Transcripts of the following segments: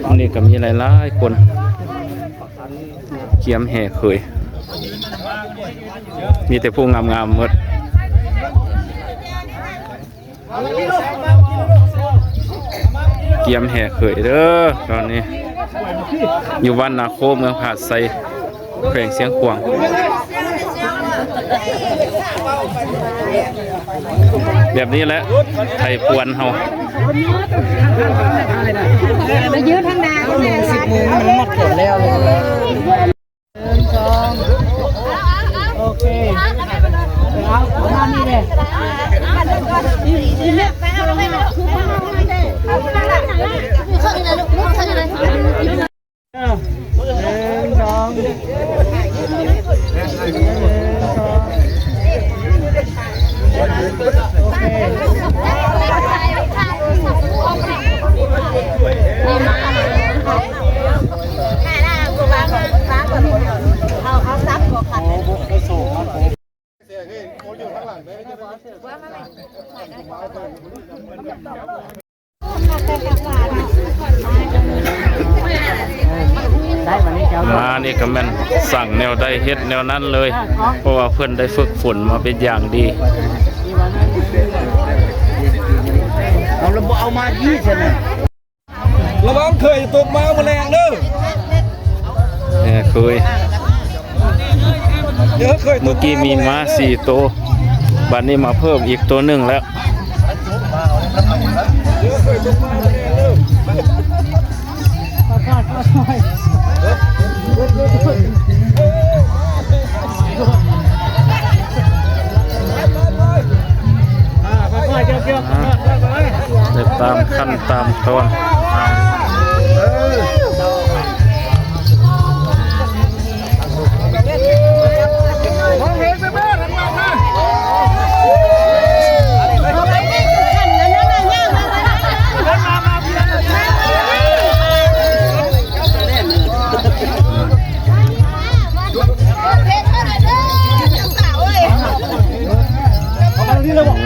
ອັນນີ້ກໍມີຫຼາຍໆຄົນກຽມແຫ່ເຂີຍ ມີແຕ່ຜູ້ງາມໆໝົດ ກຽມແຫ່ເຂີຍເດີ້ ຕອນນີ້ຢູ່ບ້ານນາໂຄ ເມືອງຜາໄຊ ແຂວງຊຽງຂວາງ ແບບນີ້ແຫຼະ ໄທພວນເຮົາ ໄປຢືນທາງໜ້າ ສິບໂມງມັນໝົດແລ້ວ. ໜຶ່ງ ສອງ ໂອເຄ ເອົາ ປະມານນີ້ແຫຼະ. ເອີ ໜຶ່ງ ສອງ ໂອເຄ ເອົາ ເອົາຊັບບໍ່ຄັນ ມານີ້ກໍແມ່ນສັ່ງແນວໃດເຮັດແນວນັ້ນເລີຍ ເພາະວ່າເພິ່ນໄດ້ຝຶກຝົນມາເປັນຢ່າງດີ. ເອົາລະບໍ່ເອົາມາອີກຊັ້ນນະ. ລະວັງເຂີຍຕົກມາມື້ແລງເດີ້ ເອີ ເຂີຍ ເອີ ເຂີຍຕົກ ມື້ກີ້ມີມ້າສີ່ໂຕ ບັດນີ້ມາເພີ່ມອີກໂຕໜຶ່ງແລ້ວ. ໄດ້ຕາມຂັ້ນຕາມຕອນ.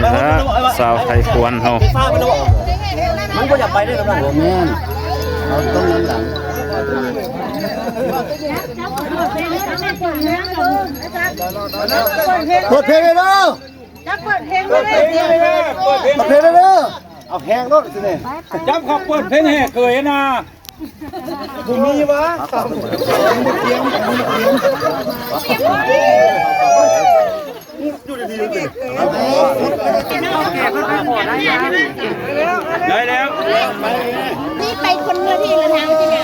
ແລະ ສາວໄທພວນເຮົາ ມັນບໍ່ຢາກໄປເດ້ ບໍ່ແມ່ນ ເຮົາຕ້ອງນຳຫຼັງ. ເປີດເພງເດີ ເປີດເພງເດີ ເປີດເພງເດີ ເອົາແຮງໂລດຊິນີ້ ຈຳເຂົາເປີດເພງແຫ່ເຂີຍນະ. ບໍ່ມີວະ ໄດ້ແລ້ວ ນີ້ໄປຄົນລະທີ່ລະທາງທີ່ແມ່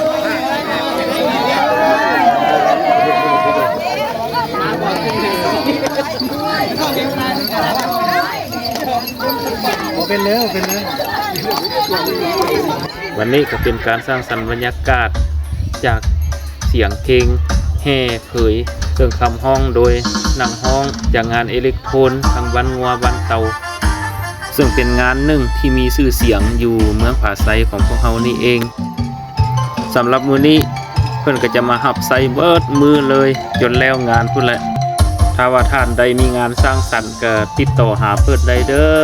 ເປັນແລ້ວ ເປັນແລ້ວ. ວັນນີ້ກໍເປັນການສ້າງສັນບັນຍາກາດຈາກສຽງເພງແຫ່ເຜີຍ ເຄື່ອງຄຳຮ້ອງໂດຍນັກຮ້ອງຈາກງານເອເລັກໂທນທາງບ້ານງົວບ້ານເຕົາ ເຊິ່ງເປັນງານໜຶ່ງທີ່ມີຊື່ສຽງຢູ່ເມືອງຜາໄຊຂອງພວກເຮົານີ້ເອງ. ສຳລັບມື້ນີ້ເພິ່ນກໍຈະມາຮັບໃຊ້ເບິດມື້ເລີຍ ຈົນແລ້ວງານພຸ້ນແຫຼະ. ຖ້າວ່າທ່ານໃດມີງານສ້າງສັນ ກໍຕິດຕໍ່ຫາເພິ່ນໄດ້ເດີ້.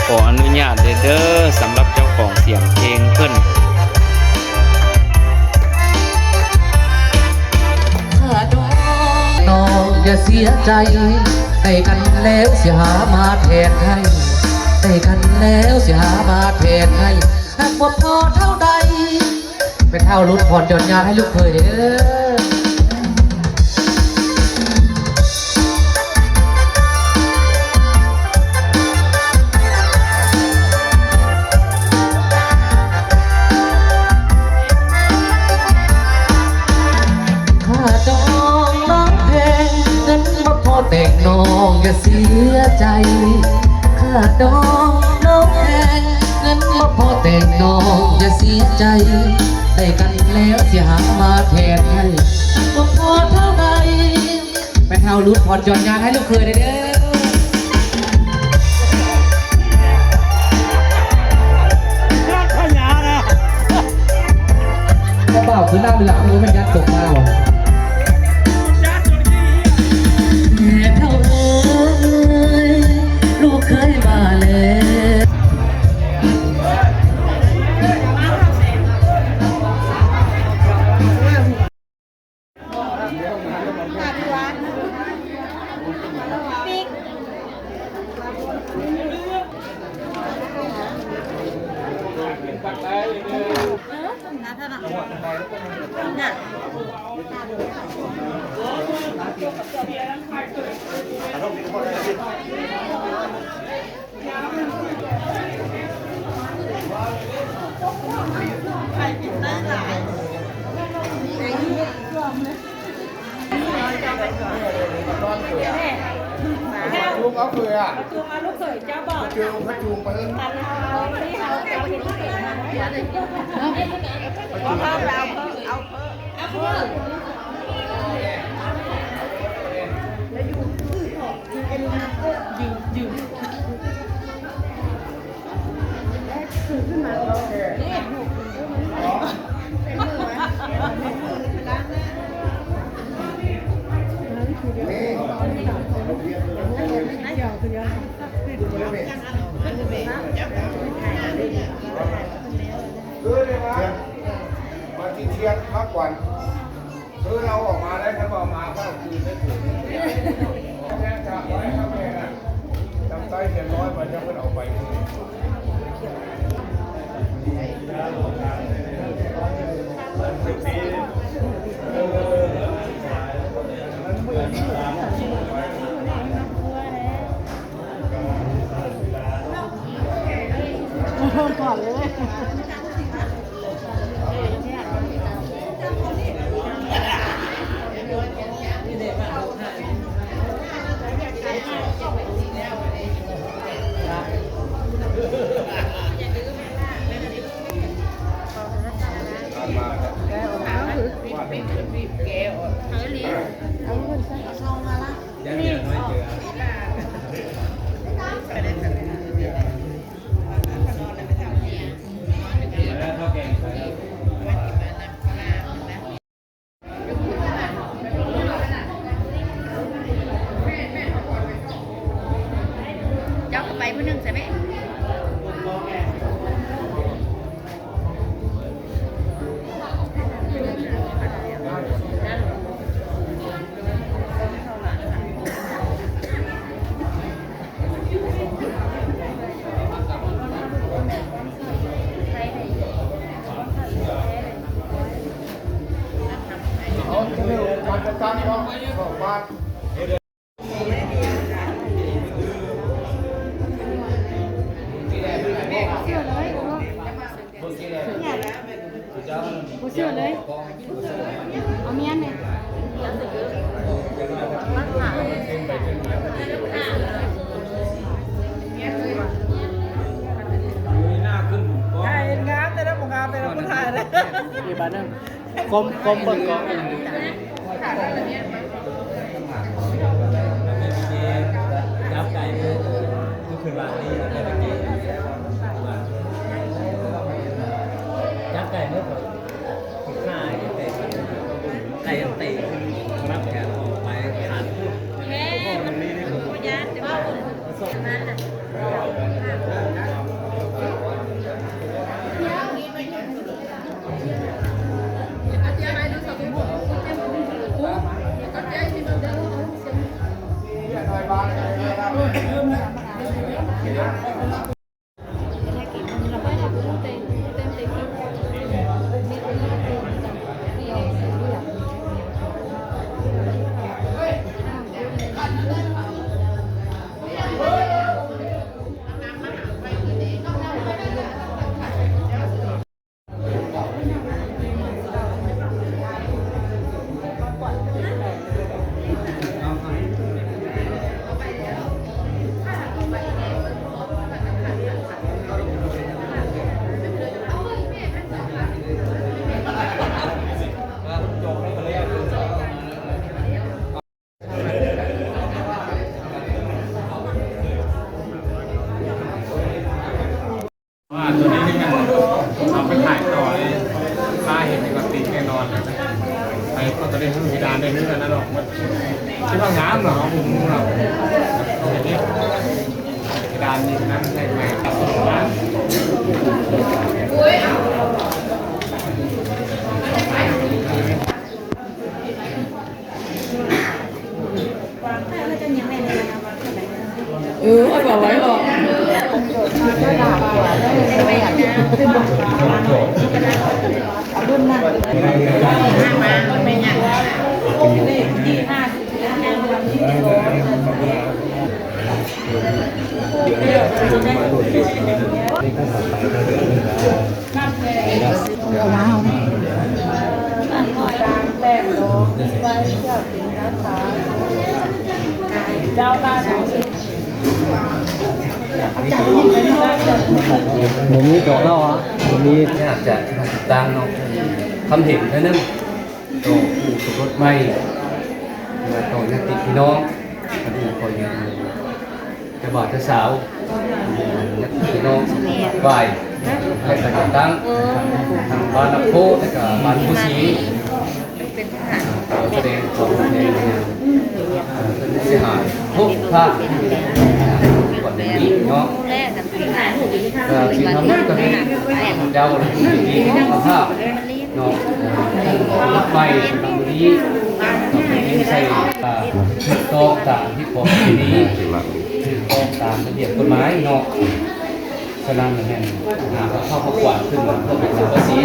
ຂໍອະນຸຍາດເດີ ສຳລັບເຈົ້າຂອງສຽງເພງເພິ່ນ. ຢ່າເສຍໃຈ ໄດ້ກັນແລ້ວຊິຫາມາແທນໃຫ້ ໄດ້ກັນແລ້ວຊິຫາມາແທນໃຫ້ ຫາກບໍ່ພໍເທົ່າໃດ ແມ່ເຖົ້າຫຼຸດຜ່ອນຢອດຍາດໃຫ້ລູກເຂີຍເດີ. ຄ່າດອງນ້ອງແພງ ເງິນບໍ່ພໍແຕ່ງນ້ອງຢ່າເສຍໃຈ ຄ່າດອງນ້ອງແພງ ເງິນບໍ່ພໍແຕ່ງນ້ອງຢ່າເສຍໃຈ ໄດ້ກັນແລ້ວຊິຫາມາແທນໃຫ້ ບໍ່ພໍເທົ່າໃດ. ແມ່ເຖົ້າຫຼຸດຜ່ອນຢອດຍາດໃຫ້ລູກເຂີຍໄດ້ເດີ. ຍາດພະຍານະ ເຈົ້າບ່າວຄືໜ້າເຫຼືອງ ບໍ່ແມ່ນຍາດຕົກມາບໍ່? ແມ່ເຖົ້າເອີຍ ລູກເຂີຍມາແລ້ວ. ຈຸງເອົາເຂີຍ ຈຸງເອົາລູກເຂີຍເຈົ້າບອກ ເຈີພະຈູງໄປເອີ້ນ ອັນເຮົາເອົານີ້ເຮົາເອົາເຜັຍ ເອົາເພີ່ມ ເອົາເພີ່ມ ເອົາເພີ່ມ. ຄືໄດ້ວ່າ ປະຕິທຽນມາກກວ່າ ຄືເຮົາອອກມາໄດ້ ຄັນບໍ່ເອົາມາ ເຮົາຄືນໄດ້ຄືນ ແມ່ນຈະໄປທຳແມ່ນນະ ຈຳໃຊ້ຮຽນຮ້ອຍ ມັນຈະເພິ່ນເອົາໄປ. ເຈົ້າກໍໄປຜູ້ໜຶ່ງຊະແມ້. ບໍ່ເຊື່ອເລີຍ ເອົາເມຍແມ່ ຖ່າຍເຮັດງາມແຕ່ລະ ບໍ່ງາມແຕ່ລະ ຜູ້ຖ່າຍນະ ອີກບາດໜຶ່ງ. ກົ້ມ ກົ້ມເບິ່ງກ້ອງ ຈັບໄກ່ມື້ຄືນວານນີ້ ຈັບໄກ່ມື້ ຂ້າໄກ່ ໄກ່ເຕະ ຮັບແຂນອອກໄປ ຂາດ ແມ່ ມັນບໍ່ຢ້ານ ແຕ່ວ່າມັນນະ ເ ວ່າຕົວນີ້ນີ້ມັນເອົາໄປຂາຍຕໍ່ນີ້ ຄ້າເຫັນກໍຕິດແນ່ນອນ. ໄປກໍຈະໄດ້ຮູ້ເວລາໄດ້ຮູ້ອັນນັ້ນອອກໝົດ ທີ່ວ່າງາມເນາະ ເຮົາບໍ່ຮູ້ເນາະ ເຫັນນີ້ ເວລານີ້ນັ້ນໃຫ້ມາ. ເອີ ເອົາໄວ້ອອກ ເອົາລຸ້ນນັ້ນ ເອົາມາເອົາມາ ບໍ່ມີຕົວເຮົາອະ ບໍ່ມີ. ຢາກຈະຕິດຕາມເນາະ ຄຳເຫັນເທື່ອໜຶ່ງ ຕໍ່ຄູ່ສົມລົດໃໝ່ ແລະ ຕໍ່ຍາດຕິພີ່ນ້ອງ ອັນນີ້ຂໍຢືນ ເຈົ້າບ່າວເຈົ້າສາວ ຍາດຕິພີ່ນ້ອງ ຝ່າຍໃຫ້ການຈັດຕັ້ງ ທາງບ້ານນາໂພ ແລະກະບ້ານພູສີ ຂໍສະແດງຄວາມເປັນເສຍຫາຍທຸກທ່ານ ກ່ອນໜ້ານີ້ເນາະ ກະສິ່ງທຳນັ້ນກະມີເຈົ້າທີ່ເປັນເຈົ້າພາບ ເນາະ ລົດໄຟຊະນະບຸຣີ ກໍໄປໃສ່ ອ່າ ຖືກຕ້ອງຕາມຮີດຄອງປະເພນີ ຖືກຕ້ອງຕາມລະບຽບກົດໝາຍເນາະ. ສະນັ້ນແມ່ນ ອ່າ ເຮົາເຂົ້າມາກວາດຂຶ້ນເພື່ອເປັນສັງກະສີ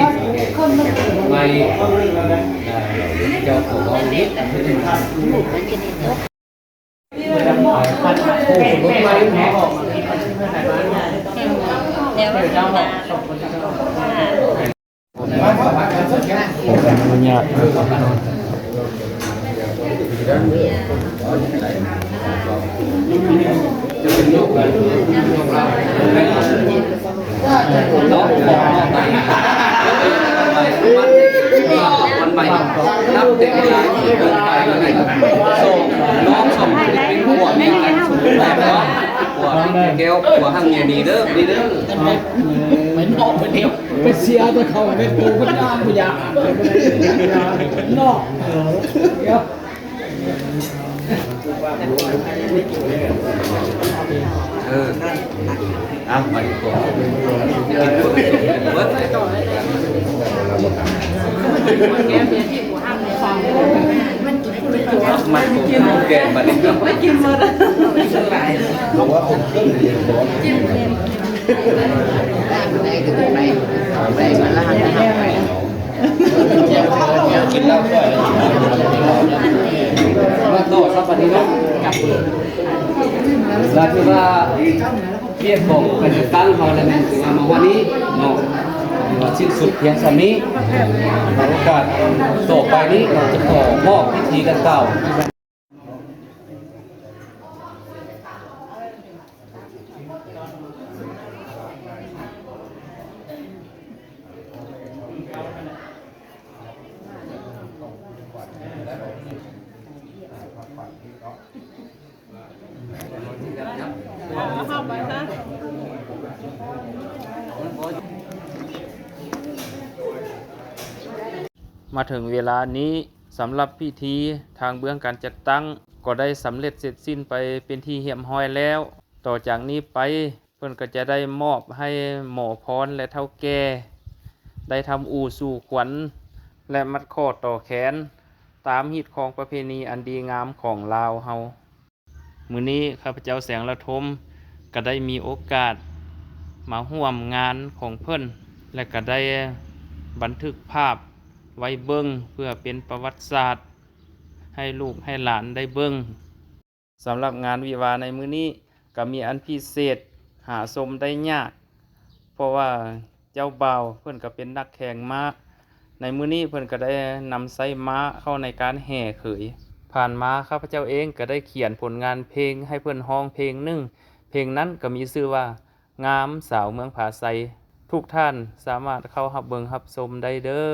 ໃໝ່ ອ່າ ເຈົ້າຂອງເຮົານີ້ ວັນໃໝ່ ນັບແຕ່ເວລານີ້ເປັນຕົ້ນໄປ ນ້ອງສອງຄົນເປັນຜົວເມຍກັນ ຜົວແມ່ແກ້ວ ຜົວຮັ່ງເມຍດີເດີ ດີເດີ ໄປນອກໄປທ່ຽວ ໄປເສຍແຕ່ເຂົາເຮັດໂຕເພິ່ນຍາມບໍ່ຢາກເນາະ. ເອີ ເອົາ ໄປຕໍ່ ມາກິນແກງບັດນີ້ ໄປກິນໝົດ ກິນເຫຼົ້າກ່ອນ ມາຕໍ່ຊະບັດນີ້ເນາະ ລະຖືວ່າວຽກຂອງການຈັດຕັ້ງເຮົາລະແມ່ນຖືວ່າມາຮອດນີ້ເນາະ ຖືວ່າສິ້ນສຸດພຽງສ່ຳນີ້. ໃນໂອກາດຕໍ່ໄປນີ້ ເຮົາຈະຂໍມອບພິທີດັ່ງກ່າວ ມາເຖິງເວລານີ້ ສຳລັບພິທີທາງເບື້ອງການຈັດຕັ້ງກໍໄດ້ສຳເລັດເສັດສິ້ນໄປເປັນທີ່ຮຽບຮ້ອຍແລ້ວ. ຕໍ່ຈາກນີ້ໄປ ເພິ່ນກໍຈະໄດ້ມອບໃຫ້ໝໍພອນ ແລະ ເຖົ້າແກ່ ໄດ້ທຳອູ່ສູ່ຂວັນ ແລະ ມັດຂໍ້ຕໍ່ແຂນ ຕາມຮີດຄອງປະເພນີອັນດີງາມຂອງລາວເຮົາ. ມື້ນີ້ຂ້າພະເຈົ້າແສງລະທົມ ກະໄດ້ມີໂອກາດມາຮ່ວມງານຂອງເພິ່ນ ແລະ ກະໄດ້ບັນທຶກພາບໄວ້ເບິ່ງ ເພື່ອເປັນປະຫວັດສາດໃຫ້ລູກໃຫ້ຫຼານໄດ້ເບິ່ງ. ສຳລັບງານວິວາໃນມື້ນີ້ກະມີອັນພິເສດ ຫາຊົມໄດ້ຍາກ ເພາະວ່າເຈົ້າບ່າວເພິ່ນກະເປັນນັກແຂ່ງມ້າ. ໃນມື້ນີ້ເພິ່ນກະໄດ້ນຳໃຊ້ມ້າເຂົ້າໃນການແຫ່ເຂີຍ. ຜ່ານມາຂ້າພະເຈົ້າເອງກະໄດ້ຂຽນຜົນງານເພງໃຫ້ເພິ່ນຮ້ອງເພງໜຶ່ງ, ເພງນັ້ນກະມີຊື່ວ່າ ງາມສາວເມືອງຜາໄຊ. ທຸກທ່ານສາມາດເຂົ້າຮັບເບິ່ງຮັບຊົມໄດ້ເດີ້.